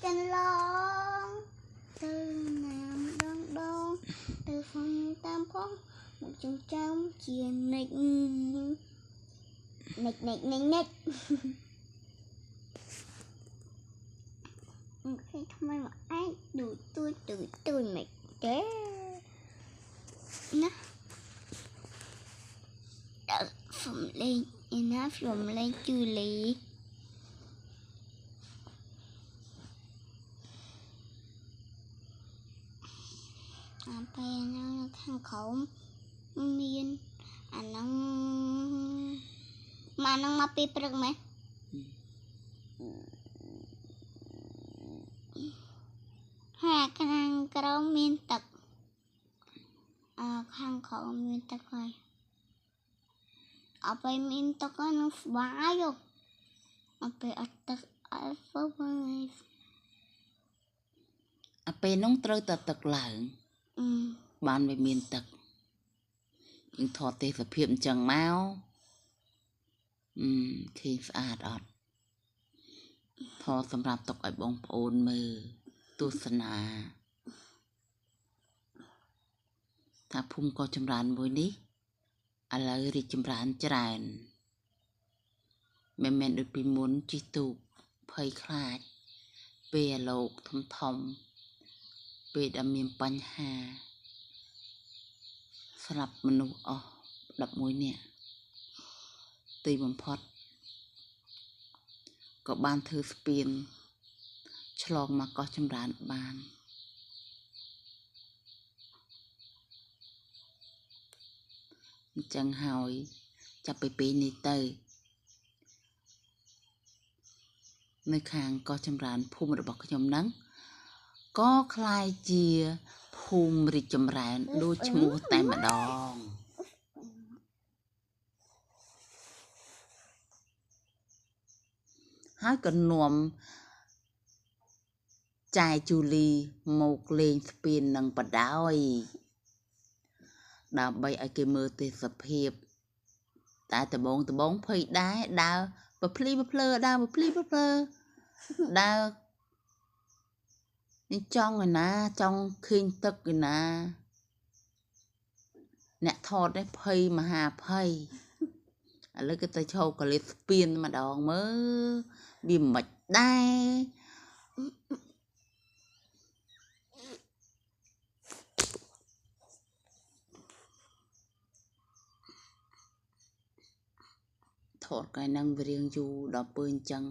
កន្លងទៅណាមដងដងទៅហ្វុំតាមផងមកចងចាំជានិចនិចនិចនិចនិចឃើញថ្មីមកឯងទូទូទូទូមិនទេណាដល់សំលេងឯណាសំលេងជូលីអាពេលហ្នឹងខាងក្រោមមានអាហ្នឹងមកហ្នឹងមកពីព្រឹកមែនហើយខាងក្រោមមានទឹកអើខាងក្រោមមានទឹកហើយអត់ពេលមានទឹកហ្នឹងស្បាយអត់ពេលអត់ទឹកអត់ស្បាយអាពេលនោះត្រូវតែទឹកឡើងបានវាមានទឹកយើងថតទេសភាពអញ្ចឹងមកអឺឃើញស្អាតអត់ថតសម្រាប់ទុកឲ្យបងប្អូនមើលទស្សនាថាភូមិកោះចម្រើនមួយនេះឥឡូវរីកចម្រើនច្រើនមិនមែនដូចពីមុនជិះទូកភ័យខ្លាចពេលអាលោកធំធំពេលដែលមានបញ្ហាស្លាប់មនុស្សអស់11នាក់ទីបំផុតក៏បានធ្វើស្ពានឆ្លងមកកោះចម្រើនបានអញ្ចឹងហើយចាប់ពីពេលនេះទៅនៅខាងកោះចម្រើនភូមិរបស់ខ្ញុំហ្នឹងក៏ក្លាយជាភូមិរីកចម្រើនដូចឈ្មោះតែម្ដងហើយក៏នាំចែជូលីមកលេងស្ពាននឹងបដោយដើម្បីឲ្យគេមើលទេសភាពតែដបងភ័យដែរដើរពភ្លីពភ្លើដើរពភ្លីពភ្លើដើរនេះចង់ឯណាចង់ឃើញទឹកឯណាអ្នកថតនេះភ័យមហាភ័យឥឡូវគេទៅឈោកលិតស្ពានម្ដងមើលវាមិនដែរថតកាយនឹងវារៀងយូរដល់ពេលអញ្ចឹង